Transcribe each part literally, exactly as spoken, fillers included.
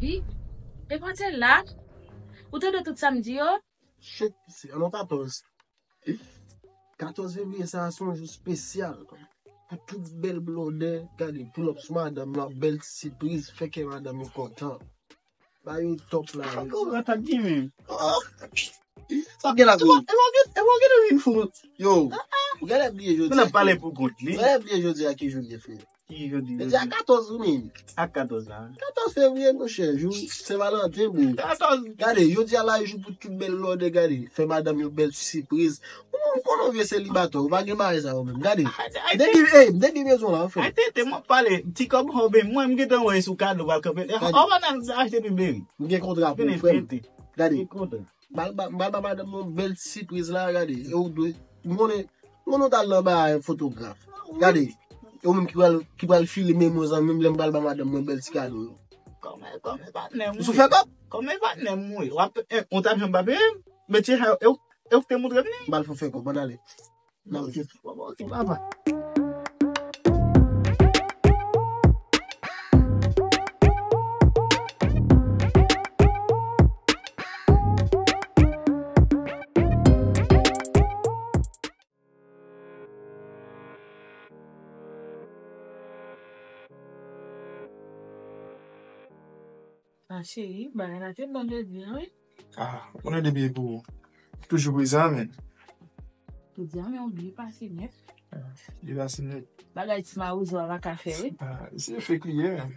Wi, e pa te la. Ou tande tout sa m di yo? Shit, se an katòz. Katòz fevriye sa a se yon jou espesyal. Pou tout bèl blòdè, gade, pull up sou madanm yo, bèl ti sipriz, fè kè madanm yo kontan. Ba yo top la. Sa kou ranta di menm. Oh. Sa gen la tou. E mwen gen, e mwen gen vin fou. Yo, ou gade bliye jodi. Ou nan pale pou kont li. Ou gade bliye jodi a ki jou l ye, frè. Ki jodi? Jodi a katòz wi menm. A katòz la. Katòz fevriye, monchè, jou Sen Valanten, bro. Katòz. Gade, jodi a la, jou pou tout bèl blòdè, gade. Fè madanm yo bèl ti sipriz. Ou, ou konnen w vye selibatè, ou pa gen bagay sa yo menm. Gade. Depi, ey, depi bezwen la, frè. Ay, tete, mwen pale, ti kòb hòbe, mwen, m gentan wè sou kado, pral kanpe. Gade. Ou pa nan achte pi beri. M gen kontra pou ou, frè m. Gade. M pral ba, m pral ba madanm mwen bèl sipriz la, gade. E ou dwe, m konnen, m konnen w t al nan ba fotograf. Gade. E ou menm ki pral, ki pral filme mwen, zanmi m, lè m pral ba madanm mwen bèl ti kado yo. Kòman, kòman patnè m. Ou sou fè kòb? Kòman patnè m, wi. W ap, e, ou t ap janm pa peye m? Metye sa yo, e ou, e ou ki te montre m li? M pral fè fè kòb, ann ale. N ap jwe. Bon, bon, ok, papa. Ah, cheri, bagay la te bon jodi a, wi. Ah, ou konnen depi pou ou. Toujou prezan, men. Jodi a, men ou byen pase nèt. Ah, byen pase nèt. Bagay ti mawozo a pa ka fè, wi. Ah, se fake li ye, men.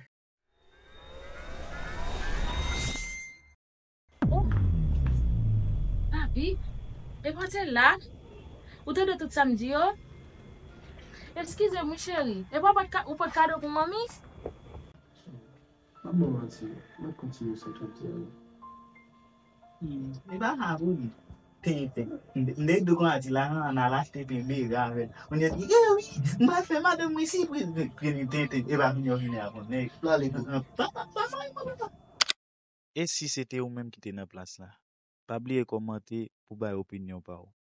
Oh! Papi, e pa te la? Ou tande tout sa m di yo? Eskize m, wi, cheri. E pa ou pot ka-, ou pot kado pou manmi? M ap ba w manti, m ap kontinye sou tout di a wi. Hmm, e pa sa pou di. Tenten. M te, m te di w konsa di la, an al achte pen bere avè l. Kounye a di, e wi, m pral fè madanm mwen sipriz. Tenten, e pa vini w vini avè w nèg. L ale tou. Papa, papa, papa. E si se te ou menm ki te nan plas la? Pa bliye kòmante pou bay opinyon pa w.